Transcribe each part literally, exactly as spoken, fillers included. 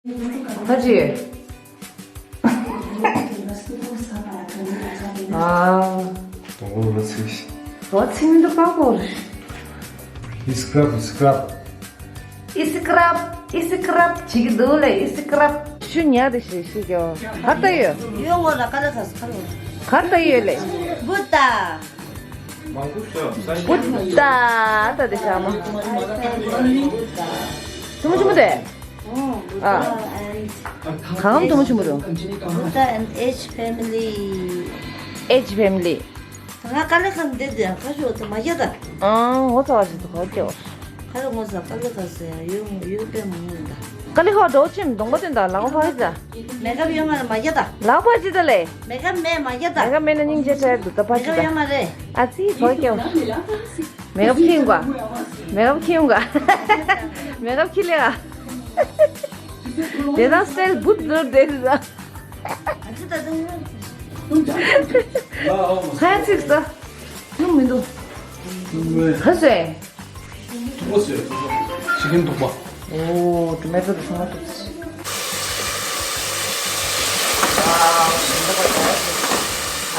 ཁ་ཅི། ཨ། དང་པོ་ལོ་ཚིགས། ལོ་ཚིགས་མི་འདུག་པ་གོ། ཨི་སི་ཀྲབ། ཨི་སི་ཀྲབ། ཨི་སི་ཀྲབ། ཨི་སི་ཀྲབ་བྱེད་ཀྱི་འདུག་ལེ། ཨི་སི་ཀྲབ། ཤུ་ཉག་དེ་ཞིག་ཤིག་གོ། གར་ལྟ་ཡོད། ཡོད་ངོ་ལ་ཀ་ལེ་ཁ་སི་ཁ་ལོ། གར་ལྟ་ཡོད་ལེ། བུ་ད། བུ་ད་ད་དེ་ཤ་མ། ཐུ་མོ་ཆུ་མོ་དེ། ཨ། གང་དུ་མ་ཆུ་མ་རུང་། Buddha and H family. H family. ང་ཀ་ལེ་ཁང་འདི་འདི་ཁ་ཤོ་དུ་མ་རྒྱ་ད། ཨང་། ངོ་ཚ་བ་ཞིག་ཏུ་ཁ་སྐྱོ། ཁ་ལེ་ངོ་ཚ་ཀ་ལེ་ཁ་སེ་ཡོ་ཡོ་པེ་མ་ངོ་ད། ཀ་ལེ་ཁ་འགྲོ་ཆེམ་གདོང་པ་དེ་འདྲ་ལག་པ་ཕར་ཡི་ད། མེ་ཀབ་ཡོ་ང་ལ་མ་རྒྱ་ད། ལག་པ་ཅི་ད་ལེ། མེ་ཀབ་མེ་མ་རྒྱ་ད། མེ་ཀབ་མེ་ན་སྙིང་རྗེ་ཆེ་འདུག་ད་ཕར་ཅི་ད། མེ་ཀབ་ཡོ་ང་རེ། ཨ་ཙི་ཕར་སྐྱོ། མེ་ཀབ་ཁྱི་ཡོང་ག་མེ་ཀབ་ཁྱི་ཡོང་ག་མེ་ཀབ་ཁྱི་ལེ་ཨ། དེ་དང་སི་ཊལ་བུད་འགྲོ་བསྡད་རེད་ད། ཁ་ཚིག་ས། སྣུམ་མི་འདུག་ཧ་སེ། ཐུག་པ་ཟེར། ཅི་ཀིན་ཐུག་པ། ཨོ། ཊོ་མེ་ཊོ་དང་ཐོ་མ་ཊོ།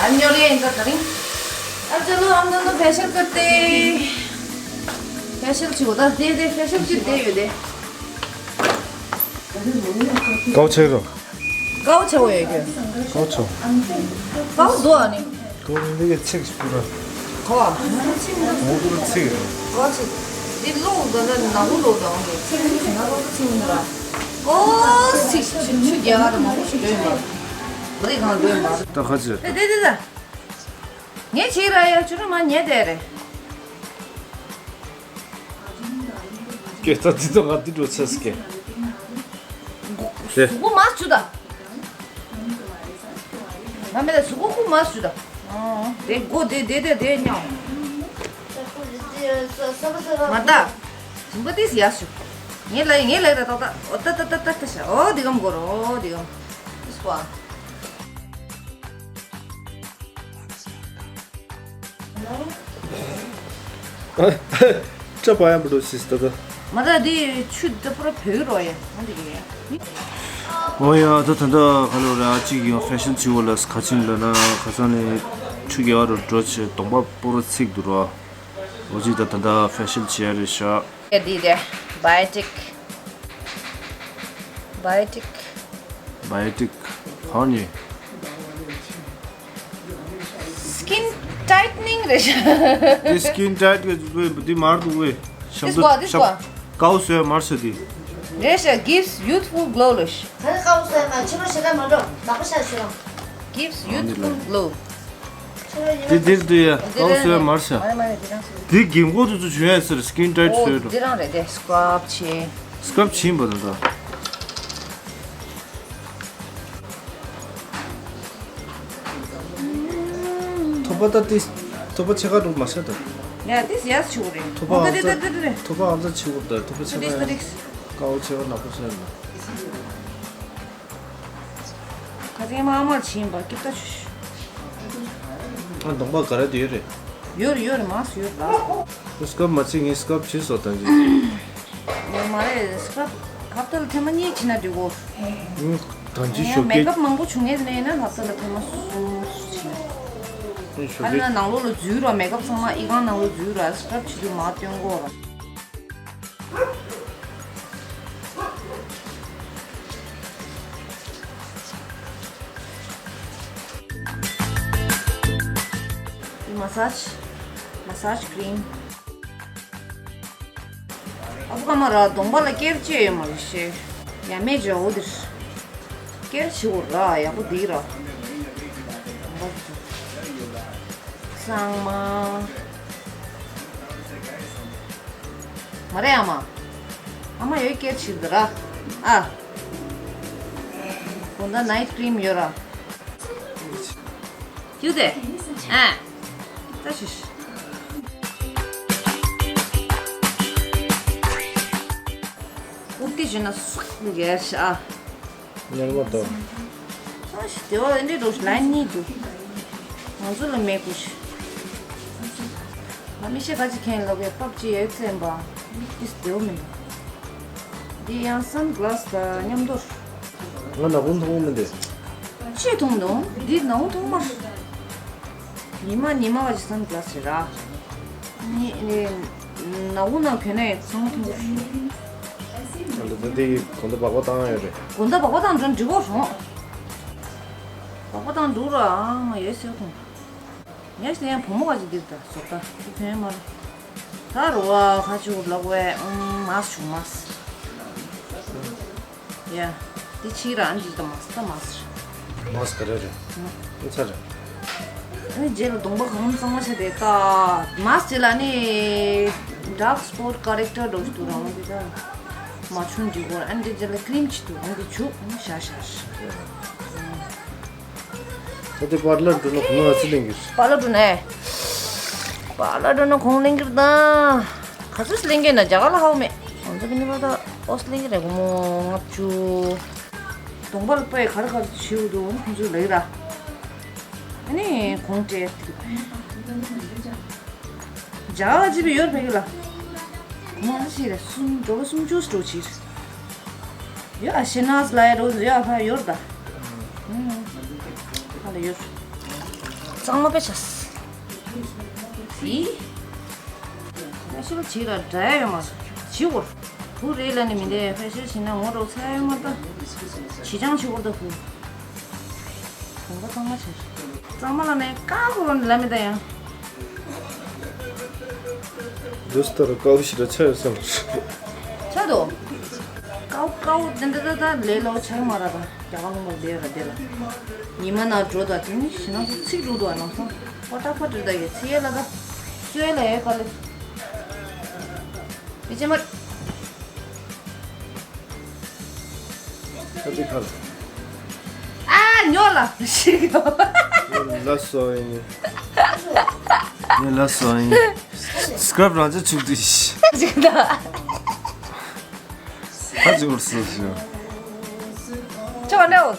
ཨ་ཉོ་རེ་ཨིན་ད་དེ་རིང་། ཨ་ཅོ་ལོ་ཨམ་ནོ་ནོ་ཕེ་ཤལ་ཀར་ཏེ། ཕེ་ཤལ་ཅི་གོ་ད་དེ་དེ་ཕེ་ཤལ་ཅི་དེ་ཡོད་དེ། ཀའོ་ཆེ་རོ། ཀའོ་ཆེ་བོ་ཡོད་ཀྱི། ཀའོ་ཆེ་བོ། ཀའོ་འདུག་ཨ་ནི། ཀའོ་འདི་གི་ཚིགས་སུ་ར། ཀའོ་ཨ། མོ་ཀུ་རུ་ཚིགས་རེད། ཀའོ་ཆེ། འདི་ལོ་འདི་འདྲ་ནང་ལོ་ལོ་དང་གི་ཚིགས་སུ་ན་ལོ་ཚིགས་སུ་ར། ཀའོ་ཚིགས་ཆུ་ཆུ་རྒྱ་གར་མང་པོ་ཞིག་ཡོད་ཡིན་པ། བ་རི་གང་ཡོད་ཡིན་པ། ད་ཁ་ཆེ། དེ་དེ་དེ་ད། ངས་བྱེད་ར་ཡ་ཆུ་རུ་མ་ཉལ་དེ་རེད། སྐད་ཆ་འདི་ཚོ་ང་འདི་འགྲོ་ཆས་ཀྱི། དེ། གཟུགས་པོ་མར་ཞུ་ད། ང་མེད་ལ་གཟུགས་པོ་ཁུག་མར་ཞུ་ད། ཨང་། དེ་མགོ་དེ་དེ་དེ་དེ་ཉག་མ་ད། གཟུགས་པོ་ཏིས་ཡར་ཞུ། ངས་ལ་ངས་ལ་ད་ཏག་ཏག་ཨོ་ཏ་ཏ་ཏ་ཏ་ཏ་ཤ་ཨོ་དེ་གམ་མགོ་རོ་ཨོ་དེ་གམ། ཏིས་པ། སྐྲ་པ་ཡམ་པ་འགྲོ་སྲིད་ད་ད། མ་ད་འདི་ཆུ་ད་པུ་ར་བོད་རོ་ཡ་ཨ་འདི་གི་ཡ། ཨོ་ཡ་ད་ད་ད་ག་ལོ་ར་ཨ་ཅིག་ཡང་ཕེ་ཤན་ཆི་བོ་ལ་ག་ཅིན་ལ་ན་ཁ་སང་ནས་ཆུ་རྒྱ་བ་རུ་འགྲོ་ཆེ་གདོང་པ་པུ་ར་ཚིག་འདུག་རོ། ཨོ་ཅིག་ད་ད་ད་ཕེ་ཤན་ཆི་ཡ་རེ་ཤ། ཡ་འདི་དེ་བའི་ཊིག་བའི་ཊིག་བའི་ཊིག་ཧོ་ནི། སི་ཀིན་ཊའིཊ་ནིང་རེད་ཤག་དེ་སི་ཀིན་ཊའིཊ་གི་འདི་མར་འདུག་བས། ཤམ་དུ་ཤམ། ཀའོ་སོའི་མར་ཤག་དེ། རེད་ཤག gives youthful glow ལོ་ཤག་ད་ནི་ཀའོ་སོའི་མར་ཕྱི་རོ་ཞེ་དྲག་མ་འགྲོ་ནག་པོ་ཤག་ཤི་རང་། Gives youthful glow. དེ་འདིར་འདུག་ཡ་ཀའོ་སོའི་མར་ཤག་དེ་རྒན་གོག་དེ་ཚོ་བྱུང་ཡ་ཟེར་སི་ཀིན་ཊའིཊ་ཨོ་བྱོས་འགྲོ། འདི་རང་རེད་དེ་སི་ཀ་རབ་བྱེད། སི་ཀ་རབ་བྱིན་པ་དང་ད། ཐོ་པ་ད་ཏིས། ཐོ་པ་ཆེ་ཁ་འགྲོ་མ་ཤེས་ད། ཡ་ཏིས་ཡ་ཆུ་རེད། ཐོ་པ་ཨ་ཙ། ཐོ་པ་ཨ་ཙ་ཆུ་ད་ཐོ་པ་ཆེ་ཁ་ཡ། ཀའོ་ཆེ་ཁ་ནག་པོ་ཤེས་ན། ཁ་སེང་མ་མ་ཕྱིན་པ་སྐྱིད་ད་ཆུ། ཨ་གདོང་པ་ག་རེ་དེ་ཡོད་རེད། ཡོད་རེད་ཡོད་རེད་མ་སུ་ཡོད་ར། སི་ཀ་རབ་མ་བྱེད་ངས་སི་ཀ་རབ་བྱེད་སོ་ད་ཅི། ཡོད་མ་རེད་སི་ཀ་རབ་ཧབ་ཏ་ལ་ཐེངས་མ་གཉིས་བྱེད་ན་འགྲིག་གོ། ད་ཅི་ཡང་ཞོགས་མེག་ཀ་ཨབ་མང་པོ་བྱུང་ངེས་ནས་ན་ཧབ་ཏ་ལ་ཐེངས་མ་གསུམ་བྱེད། ཞོགས་ཨ་ནི་ཀས་ན་ནང་ལོགས་ལ་འཛུལ་ར་མེག་ཀ་ཨབ་ཚང་མ་ཨི་ཁང་ནང་ལོགས་འཛུལ་ར་སི་ཀ་རབ་བྱེད་དུས་མ་སྟོན་གོ་ར། མ་སཱཇ། མ་སཱཇ་ཀྲིམ། ཨ་ཕོ་ཀ་མ་ར་གདོང་པ་ལ་སྐྱེར་བཅས་ཡོད་མ་རེད་ཤེ། ཡ་མེད་ཇོ་འོ་དེ། སྐྱེར་བྱེད་འོ་ར་ཡག་པོ་འདི་ར། གདོང་པ་དེ། གཙང་མ། མ་རེད་ཨ་མ། ཨ་མ་ཡོད་སྐྱེར་བྱེད་འདི་ར། ཨ། དགོང་དག་ནའིཊ་ཀྲིམ་ཡོད་ར། ཡོད་དེ། ཨ། ད་ཤི་ཤི། ཨུ་ཏི་ཞུ་ན་སུག་ལི་གེར་ཤ། ཉལ་མ་ཏོ། ཨ་ཤི་དེ་བ་འདི་འགྲོ་ཤི་ལན་གཉིས་འདུག་ང་ཚོ་ལ་མེད་དགོས་ཤི། ང་མི་ཤེས་ག་ཅི་ཁེན་ལོ་གེ་པབ་ཅི་ཡོད་ཚེ་འབའ། ཏིས་དེ་བ་མི་འདུག་ཡང་སན་གྷི་ལ་སི་དང་མཉམ་དུ། ང་ནག་པོ་མཐོང་མི་འདུག་ཅི་མཐོང་འདུག་འདི་ནག་པོ་མཐོང་མ། ཉི་མ་ཉི་མ་བ་ཞིག་སན་གྷི་ལ་སི་རེད་ར། ནི་ནི་ནག་པོ་ནང་གྱོན་ནས་ཚང་མ་མཐོང་གི། ཨ་འདི་འདི་དགོང་དག་སྦག་སྦག་བཏང་ཡོད་རེད། དགོང་དག་སྦག་སྦག་བཏང་འགྲོ་འགྲིག་གོ་རོང་། སྦག་སྦག་བཏང་འགྲོ་ར་ང་ཡོད་སེ་གོང་། ངས་དེ་ཡང་བུ་མོ་ག་ཅིག་འདིར་ད་བཟོ་ལྟ་དེ་ཕན་མ་རེད། ད་རོ་བ་ཁ་ཆུ་ལོག་བས་ཨུམ་མས་བྱུང་མས། ཡ། དེ་ཕྱིར་རང་འདིར་ད་མས་ད་མས། མས་ག་རེ་རེད། ཨུ་ཚ་རེད། ཨ་ནི་རྗེས་ལ་གདོང་པ་གང་གཙང་མ་བྱས་ཏེ་ད་མས་རྗེས་ལ་ནི་dark spot corrector འགྲོ་ཞིག་ཏུ་རང་འདི་ད་མ་བྱུང་འདི་གོ་ཨ་ནི་རྗེས་ལ་ཀྲིམ་ཅིག་ཏུ་ཨ་ནི་འདི་བྱུག་ཨ་ནི་ཤ་ཤ་ཤ། ད་དེ་པར་ལར་འགྲོ་ན་གོང་ཨ་ཙི་ལེན་གྱི། པར་ལར་འགྲོ་ནས། པར་ལར་འགྲོ་ན་གོང་ལེན་གྱི་ད། ག་ཚོད་ལེན་གྱི་ན་རྒྱ་གར་ལ་ཧའོ་མེད། ང་ཚོ་གི་ནི་པར་ད་ཨོ་སི་ལེན་གྱི་རེད་གོ་མོ་ལྔ་བཅུ། གདོང་པ་ལ་པའི་ག་རེ་ག་རེ་བྱིའུ་འདུག་ཁོང་ཚོས་ལེགས་ར། ཨ་ནི་གོང་སྤྲད། རྒྱ་གར་ཅི་བི་ཡོད་ཕ་གི་ལ། ཁོང་ཨ་ནི་ཞིག་རེད་སུམ་འགྲོ་གི་སུམ་ཅུ་སྤྲོ་ཕྱིར། ཡོད་ཨ་ཤེ་ནཱས་ལ་ཡ་རོ་ཡོད་ཨ་ཕ་ཡོད་ད། ཧ་ལ་ཡོད། གཙང་མ་དཔེ་ཆ། ཡི། ཕེ་ཤལ་བྱེད་ལ་འདྲ་ཡ་ཡོད་མ་རེད། བྱེད་དགོས། བུ་རེད་ལ་ནི་མི་འདས་ཕེ་ཤལ་བྱེད་ན་ངོ་རོགས་ཚ་ཡ་མ་ད། བྱེད་ཅང་བྱེད་དགོས་ད་བུ། གོང་པ་གཙང་མ་བྱེད། གཙང་མ་ལ་ནས་ཀ་ཧོ་ལ་མི་ད་ཡང་། འདི་ལྟར་དཀའ་བ་ཞིག་ལ་ཆ་ཡོད་བསམ། ཆ་དོ། དཀའ་དཀའ་བོ་འདི་འདི་ད་ལས་ལོ་ཆ་མ་ར་ད་རྒྱ་གར་ལུང་པ་བསྡད་ར་བསྡད་ལ། ཉི་མ་ན་འགྲོ་ད་དེ་ནི་ཞི་ན་སུ་ཚིག་འགྲོ་འདུག་ཨ་ནམ་སང་། ཕོ་ཏ་ཕོ་ཏ་ད་ཡོད་ཚི་ཡེ་ལ་ད། ཚུ་ཡེ་ལ་ཡོད་པ་ལེ། མི་ཅེ་མ། ཁ་ཅིག་ཁར། ཨ་ཉོ་ལ་ཞིག་ཡོད། ལ་སོ་ཡིན། ལ་སོ་ཡིན། སྐྲབ་རང་ཅག་ཆུག་དུས། ཞིག་ད། ཁ་ཅིག་བར་སོ་ཞིག་ཅོ་ནེ་འོ།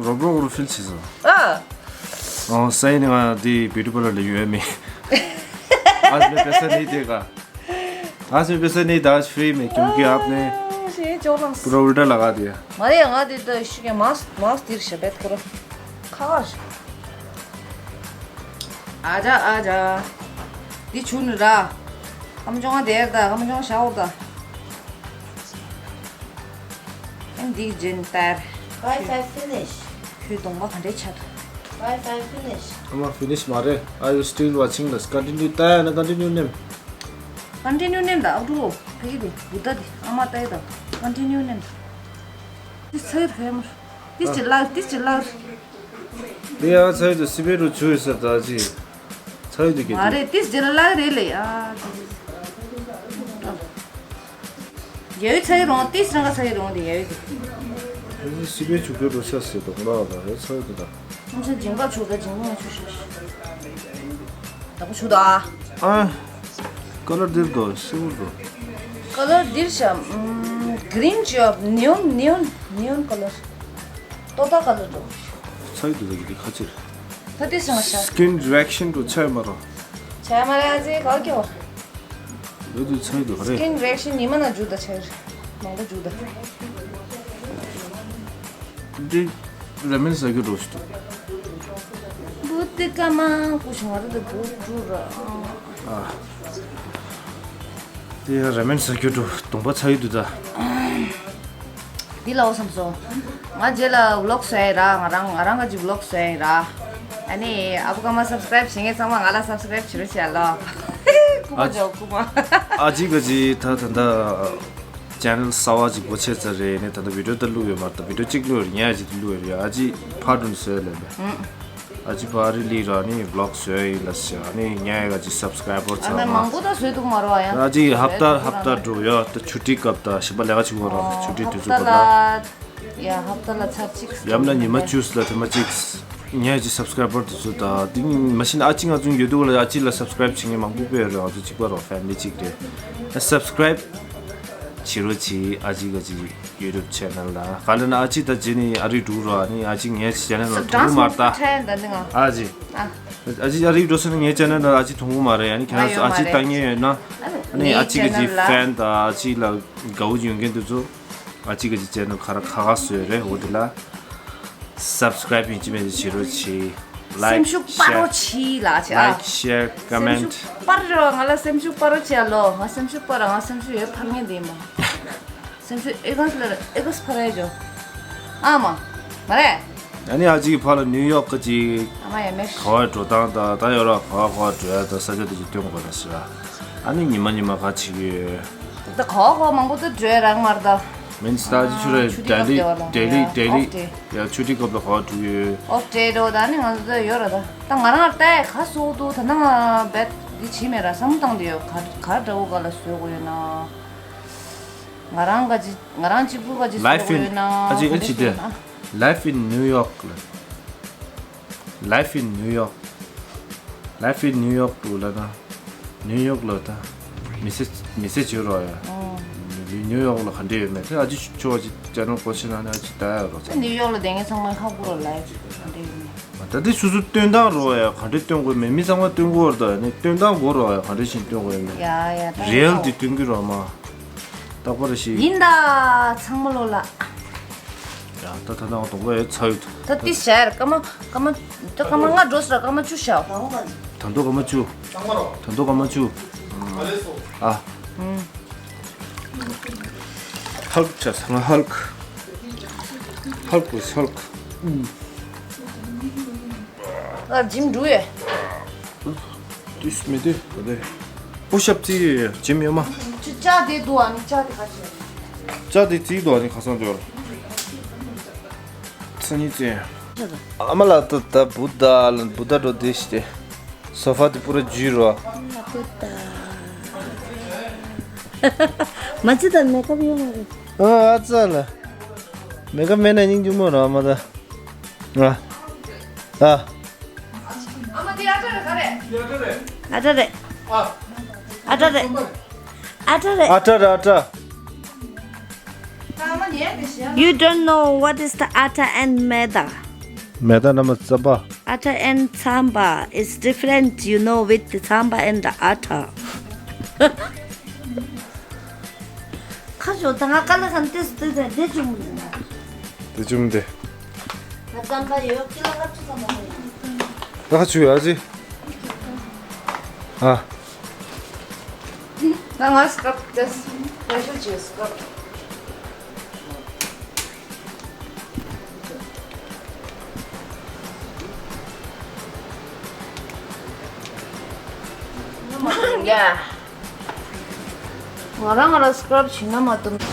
རོབ་རོབ་རུ་ཕིལ་བྱེད་སོ། ཨ། ཨོ་སའི་ནི་ང་དེ་བིའུ་ཊི་པར་ལར་ལ་ཡོད་མེད། ཨ་ནི་པེ་ས་ནི་དེ་ག་ཨ་ཟེར་པེ་ས་ནི་ད་ཕི་རི་མེད་ཀྱུང་ཀི་ཨབ་ནེ། ཨ་ཞེས་ཅོག་ལངས། པུ་ར་ཨུལ་ཊ་ལ་ག་དེ། མ་རེད་ང་དེ་ད་ཤི་གེ་མཱས་མཱས་དིར་ཤ་བེད་ཁོ་ར། ཁ་ཁར། ཨ་ཅག་ཨ་ཅག་འདི་ཆུ་ནི་ར། ཁམ་ཅོང་ཨ་དེར་ད་ཁམ་ཅོང་ཤ་འོར་ད། ཨེ་འདི་ཇེན་ཏར། Wi-Fi finish. ཁྱོད་གདོང་པ་ག་འདྲས་ཆགས་འདུག Wi-Fi finish. ཨ་མ་ཕི་ནིཤ་མ་རེད། Are you still watching this? Continue ད་ཡ་ན་continue ནེམ། Continue ནེམ་ད་ཨབ་ཌུ་ཕ་གི་དེ་བུ་ད་དེ་ཨ་མ་ད་ཡ་ད་continue ནེམ། This side ཧེ་མར། This ཅི་ལར། This ཅི་ལར། དེ་ཡང་ཚ་ཡོད་དུ་སི་པེ་རུ་ཆུ་ཡོད་ས་ད་ཅི། ཚ་ཡོད་དུ་གེ་མ་དུ་རེད། This ཅི་ལར་རེད་ལེ་ཨ། ཡ་ཡོད་ཚ་ཡོད་རོང་། This རང་ག་ཚ་ཡོད་རོང་དེ་ཡ་ཡོད་དུ། དེ་སི་པེ་ཆུ་གོས་རུ་ཆ་སེ་དོག་ལ་ད་ཡོད་ཚ་ཡོད་དུ་ད། ཁམས་ཚན་ཇིང་ག་ཆུ་ད་ཇིང་ག་ཆུ་ཤ་ཤ། ད་གོ་ཆུ་ད། ཨ། ཀ་ལར་འདིར་དོ་སེ་བུར་དོ། ཀ་ལར་འདིར་ཤ། ཨམ། གི་རིན་ཅི་ཡོད། ནེ་ཡོན་ནེ་ཡོན་ནེ་ཡོན་ཀ་ལར། ཏོ་ཏ་ཀ་ལར་དོ། ཚ་ཡོད་དུ་ད་གི་དེ་ཁ་ཕྱིར། ད་དེ་སང་ཤ། Skin reaction དུ་ཆ་ཡོད་མ་རོ། ཆ་ཡོད་མ་རེད་ཨ་ཙི་ག་གེ་བ། ཡོད་དུ་ཚ་ཡོད་དུ་ག་རེད། Skin reaction ཉི་མ་ན་འཇུ་ད་ཆ་ཡོད། མང་པོ་འཇུ་ད། འདི་ར་མེན་ཟ་རྒྱུ་འགྲོ་ཞིག་འདུག་བུ་ཏི་ཀ་མ་ཀུ་ཤི་ང་ར་དུ་བུ་ཀྲུ་ར། ཨ། དེ་ཡང་ར་མེན་ཟ་རྒྱུ་འགྲོ་གདོང་པ་ཚ་ཡོད་དུ་ད། འདི་ལ་འོ་བསམ་སོང་། ང་རྗེས་ལ་vlog བཟོ་ཡ་ར། ང་རང་ང་རང་ག་ཅིག་vlog བཟོ་ཡ་ར། ཨ་ནི་ཨ་བུ་ཀ་མ་subscribe བྱེད་མཁན་ཚང་མ་ང་ལ་subscribe བྱེད་རོགས་བྱས་ལ། ཀུ་མ་ཇོ་ཀུ་མ། ཨ་ཅི་ག་ཅི་ད་ད་ད། channel གསར་བ་ཅིག་སྒོ་ཕྱེ་ཚར་རེད། ནས་ད་ལྟ་video ད་བླུགས་ཡོད་མ་རེད། ད་video གཅིག་བླུགས་ཡོད་རེད། ཉལ་ཅིག་ད་བླུགས་ཡོད་རེད། ཨ་ཅི་ཕར་འགྲོ་ནས་བཟོས་ལབ་པས། ཨ་ཅི་ཕར་རི་ལི་ར་ནི་vlog བཟོས་ཡིན་ལ་ཟེར། ཨ་ནི་ཉལ་ག་ཅི་subscriber ཨ་ཚང་ན་མ་མང་པོ་ད་བཟོས་འདུག་མ་རོ་ཡང་། ཨ་ཅི་ཧབ་ཏ་ཧབ་ཏ་འགྲོ་ཡོད། ད་ཆུ་ཊི་སྐབས་ད་ཞིམ་པ་ལས་ཀ་བྱེད་དགོས་ར་ཆུ་ཊི་དུས་ཚོད་ཧབ་ཏ་ལ། ཡ་ཧབ་ཏ་ལ་ཚར་གཅིག་ཡང་ན་ཉི་མ་བཅུ་ལ་ཐེངས་མ་གཅིག་ཉལ་ཅིག་subscriber དེ་ཚོ་ད་དེ་མ་གཞི་ན་ཨ་ཅི་ང་ཚོ་ཡོད་དུས་ལ་ཨ་ཅི་ལ་subscribe བྱེད་མཁན་མང་པོ་དཔེ་ཡོད་རེད། ང་ཚོ་གཅིག་པ་རོ་family གཅིག་རེད། subscribe བྱེད་རོགས་གྱིས། ཨ་ཅི་ག་ཅི་YouTube channel ལ་ག་ལ་ན་ཨ་ཅི་ད་རྗེས་ནས་ཨ་རི་འགྲོ་ར་ནི་ཨ་ཅི་ངའི་channel ལ་མཐོང་གི་མ་རེད་ད། ཨ་ཅི་ཨ་ཅི་ཨ་རི་འགྲོ་སོང་ནི་ངའི་channel ལ་ཨ་ཅི་མཐོང་གི་མ་རེད། ཨ་ནི་ཁྱེད་རང་ཚོ་ཨ་ཅི་ལྟ་མཁན་ཡོད་ན། ཨ་ནི་ཨ་ཅི་ག་ཅི་ཕེན་དང་ཨ་ཅི་ལ་དགའ་བོ་ཡོད་མཁན་དེ་ཚོ་ཨ་ཅི་ག་ཅི་ཅེ་ནལ་ཁ་ར་ཁ་ཁ་བཟོས་རེད། འོ་དེ་ལ་སབ་སི་ཀ་རབ་ཡིན་གཅིག་མིན་གཅིག་བྱེད་རོགས་གྱིས། ལའིཀ། སེམས་ཤུགས་སྤར་རོགས་གྱིས་ལ་ཅེ། ལའིཀ། ཤེར། ཀོ་མེན་ཊི། སེམས་ཤུགས་སྤར་རོགས། ང་ལ་སེམས་ཤུགས་སྤར་རོགས་གྱིས་ཨ་ལོ། ང་སེམས་ཤུགས་སྤར་རོགས། ང་སེམས་ཤུགས་ཡོད་འཕར་མཁན་དེ་ཡིན་པ། སེམས་ཤུགས་ཨེ་གོས་ལ་ཨེ་གོས་འཕར་ཡ་ཇོ། ཨ་མ། མ་རེད། ཨ་ནི་ཨ་ཅིག་ཕར་ལ་ནིའུ་ཡོག་གི་ཅིག་ཨ་མ་ཡ་མེ། ག་བ་འགྲོ་སྟངས་དང་ད་ཡོད་ར་ག་བ་ག་བ་འགྲོ་ཡ་དང་ས་ཆ་དེ་ཅིག་སྟོན་དགོས་ན་ཟེར་ར། ཨ་ནི་ཉི་མ་ཉི་མ་ག་བྱེད་ཀྱི་ཡོད། ད་ག་བ་ག་བ་མང་པོ་ད་འགྲོ་ཡ་རག་མ་རེད་ད། མིན་སི་ད་ཅི་ཆུ་རེད། ཆུ་ཊི་ཌེ་ལི་སྐབས་དེ་བ་ལ་ཌེ་ལི་ཡ་ཌེ་ལི་ཨོཕ་ཌེ། ཡ་ཆུ་ཊི་སྐབས་ལ་ག་བ་འགྲོ་ཡོད། ཨོཕ་ཌེ་འགྲོ་ད་ནི་ང་ཚོ་ད་ཡོད་ར་ད། ད་ང་རང་ལྟ་ཡ་ག་སོགས་འདུག་ད་ནང་བེད་འདི་བྱེད་མེད་ར་བསམ་བློ་བཏང་དེ་ཡོད། ག་ག་འདྲ་བོ་ག་ལ་བཟོ་དགོས་ཡོད་ན། ང་རང་ག་ཅི་ང་རང་གཅིག་པུ་ག་ཅི་Life in- བཟོ་ཡོད་ན། ཨ་ཅི་ཨ་ཅི་དེ། Life in New York ལ། Life in New York. Life in New York ལ་ན། ནིའུ་ཡོག་ལ་ད། མི་ཚེ་མི་ཚེ་བྱོས་རོགས་ཡ། ཨོ། ནིའུ་ཡོག་ལ་ག་འདྲ་ཡོད་མེད་དེ་ཨ་ཅི་ཆོ་ཅི་ཅ་ནོ་གོ་ཆེ་ན་ནི་ཨ་ཅི་ད་ཡ་རོགས་ད། ནིའུ་ཡོག་ལ་བསྡད་མཁན་ཚང་མ་ཧ་གོ་རོགས་ལ་ཡ་ཅི་ག་འདྲ་ཡོད་མེད། ད་དེ་སོ་སོ་སྟོན་སྟངས་རོགས་ཡ་ག་འདྲ་སྟོན་དགོས་མེད་མི་ཚང་མ་སྟོན་དགོས་ར་ད་ནི་སྟོན་སྟངས་དགོས་རོགས་ཡ་ག་འདྲ་ཞིག་སྟོན་དགོས་ཡོད་མེད། ཡ་ཡ་ད་རི་ཡལ་དེ་སྟོན་གི་རོགས་མ། རྟག་པར་ཞིག་ཡིན་ད་ཚང་མ་ལོ་ལ། ཡ་ད་ད་ནང་དུ་ཝེ་ཚ་ཡོད། ད་ཏི་ཤར་སྐར་མ་སྐར་མ་ད་སྐར་མ་ལྔ་འགྲོ་སོང་ར་སྐར་མ་བཅུ་ཤར། ད་དུང་སྐར་མ་བཅུ། ད་དུང་སྐར་མ་བཅུ། ཨ། ཧལ་ཆ་ས་ང་ཧལ། ཧལ་ཧལ། ཨ་ཇིམ་འགྲོ་ཡེ། ཏིས་མི་དེ་ག་དེ། པུ་ཤབ་རྩིས་ཇིམ་ཡོད་མ། ཅི་ཅག་དེ་འདུག་ཨ་ནི་ཅག་དེ་ག་ཅི། ཅག་དེ་རྩིས་འདུག་ཨ་ནི་ཁ་སང་འདུག་ཚ་ཉིད་ཅན། ཨ་མ་ལགས་ད་ད་བུ་ད་ལ་བུ་ད་འགྲོ་དེ་ཤི་དེ། སོ་ཕ་དེ་པུ་ར་ཇུས་རོ། མ་ཅི་ད་མེ་ཀབ་ཡོད་མ་རེད། ཨ་ཨ་ཙ་ལ། མེ་ཀབ་མེད་ན་སྙིང་རྗེ་མོ་རོ་ཨ་མ་ད། ཨ། ཨ། ཨ་ཏྲ་རེད། ཨ་ཏྲ་རེད། ཨ་ཏྲ་རེད། ཨ་ཏྲ་རེད། ཨ་ཏྲ་རེད། ཨ་ཏྲ་རེད། ཨ་ཏྲ་རེད། ཨ་ཏྲ། You don't know what is the atta and maida. Maida nama tsamba. Atta and tsamba is different, you know, with the tsamba and the atta. ཁ་ཤོ་ད་ང་ཀ་ལ་ཁན་ཏེ་སྟེ་དེ་དེ་ཅུང་མི་འདུག་དེ་ཅུང་དེ། ང་ཙམ་པ་ཡོད་ཀི་ལ་ལབ་ཅི་ཙམ་པ། ད་ཁ་ཆུ་ཡ་ཅི། ཨ། ད་ང་སྐབས་དེ་སི་པེ་ཤལ་ཅི་སྐབས། Yeah. ང་རང་ང་རང་སི་ཀྲབ་བྱེད་ན་མ་གཏོགས།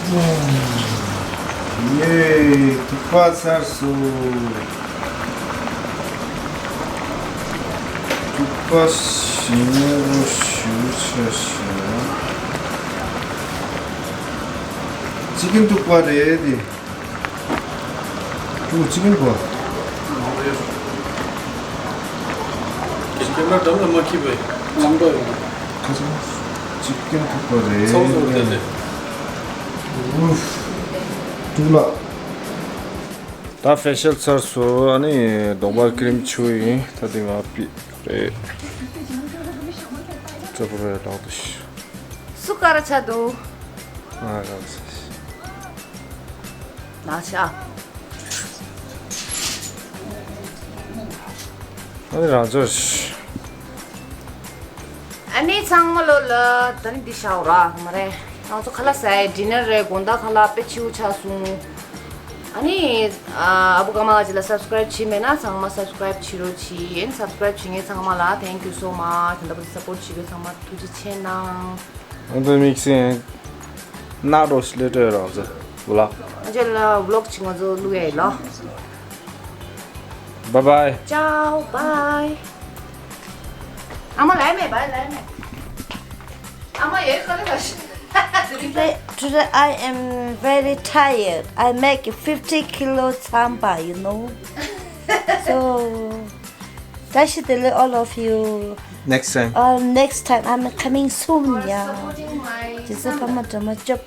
ཡེ། ཐུག་པ་ཚར་སོང་། ཐུག་པ་ཞིམ་པོ་ཞུ་ཆ་ཞིག་ཅི་ཀིན་ཐུག་པ་རེད་དེ། ཀྲུའུ་ཅི་ཀིན་གོ། ཁྱེད་རང་འགྲམ་ལ་མ་འཁྱིད་པའི་ལམ་འགྲོ་ཡོང་། ཁ་སང་ཅི་ཀིན་ཐུག་པ་རེད། ཚ་བོ་ཚ་བོ་བལྟས་ཏེ། ཨུཧ། ཀྲུའུ་ལགས། ད་ཕེ་ཤལ་ཚར་སོང་། ཨ་ནི་གདོང་པ་ཀི་རིམ་བྱུགས་ཡིན། ད་དེ་ང་པི་རེད། ཙོ་པོ་རེད་ལགས་དུ་ཤི། སུ་ཀ་ར་ཆ་འདུག་ང་རང་ཚོ། ན་ཆ། ཨ་ནི་རང་ཚོ། ཨ་ནི་ཚང་མ་ལོ་ལ་ད་ནི་འདི་ཤའོ་ར་མ་རེད། ང་ཚོ་ཁ་ལག་ཟ་ཡི་ཌི་ནར་རེད། དགོང་དག་ཁ་ལག་དཔེ་ཆེའུ་ཆགས་སོང་། ཨ་ནི་ཨ་བུ་ག་མ་ག་ཅི་ལ་སབ་སི་ཀ་རབ་བྱས་མེད་ན་ཚང་མ་སབ་སི་ཀ་རབ་བྱེད་རོགས་གྱིས། ཨ་ནི་སབ་སི་ཀ་རབ་བྱེད་མཁན་ཚང་མ་ལ་thank you so much། ད་ལྟ་བར་དུ་སབ་པོར་བྱེད་མཁན་ཚང་མ་ཐུགས་རྗེ་ཆེ་གནང་། ཨ་ད་དམིགས་བསལ་ན་རོ་སི་ལེ་ཏེ་རང་ཟེར་ཝི་ལོག་ཨ་ཅེ་ལ་ཝི་ལོག་ཅིག་ང་ཚོ་བླུག་ཡ་ཡིན་ལོ། Bye bye. Ciao, bye. ཨ་མ་ལའི་མེད་བའི་ལའི་མེད། ཨ་མ་ཡོད་ཁ་ལ་ཁ་ཤི། Today, today I am very tired. I make fifty kilo tsamba, you know. So, that's it, all of you. Next time. Uh, next time, I'm coming soon, yeah. This is Pama Drama Job.